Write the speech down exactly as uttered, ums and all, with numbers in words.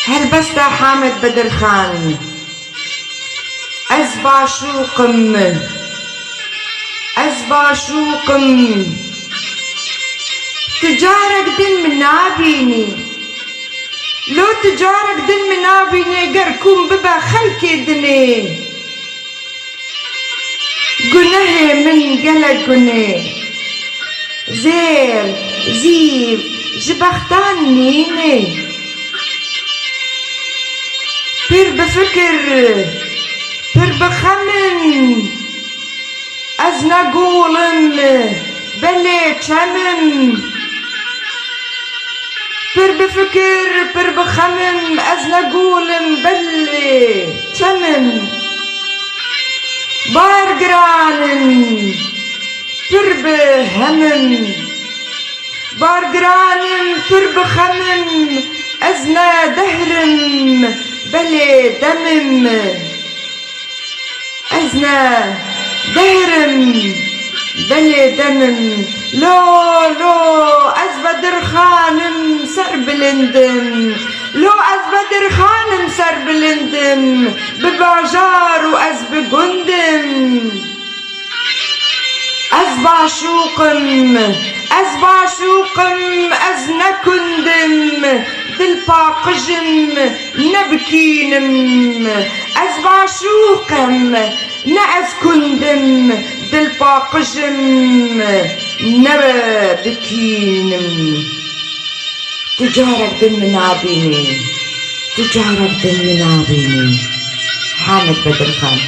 Helbesta Hamed Bedirxan. Ez başûq im. Ez başûq im. Tu carek din min nabînî. Lo tu carek din min nabînî, ger kûm bibe xelkê dinê. Gunehê min gelek gunê. Zêr, zîv, ji bextan nînê. Pir bi fikir, pir bi xem im. Ez ne gul im, belê çem im. Pir bi fikir, pir bi xem im, ez ne gul im, belê çem im. Bar giran im, pir bi hem im. Bar giran im, pir bi xem im, ez ne dehr im, belê dem im. Ez ne dehr im, belê dem im. Lo, lo, ez Bedirxan im, serbilind im. Lo, ez Bedirxan im, serbilind im. Bi bajar û ez bi gund im. Ez başûq im, ez başûq im, ez ne kund im, dil paqij im, ne bi kîn im. Ez başûq im, ne ez kund im, dil paqij im, ne bi kîn im. Tu carek din min nabînî, tu carek din min nabînî. Hamed Bedirxan.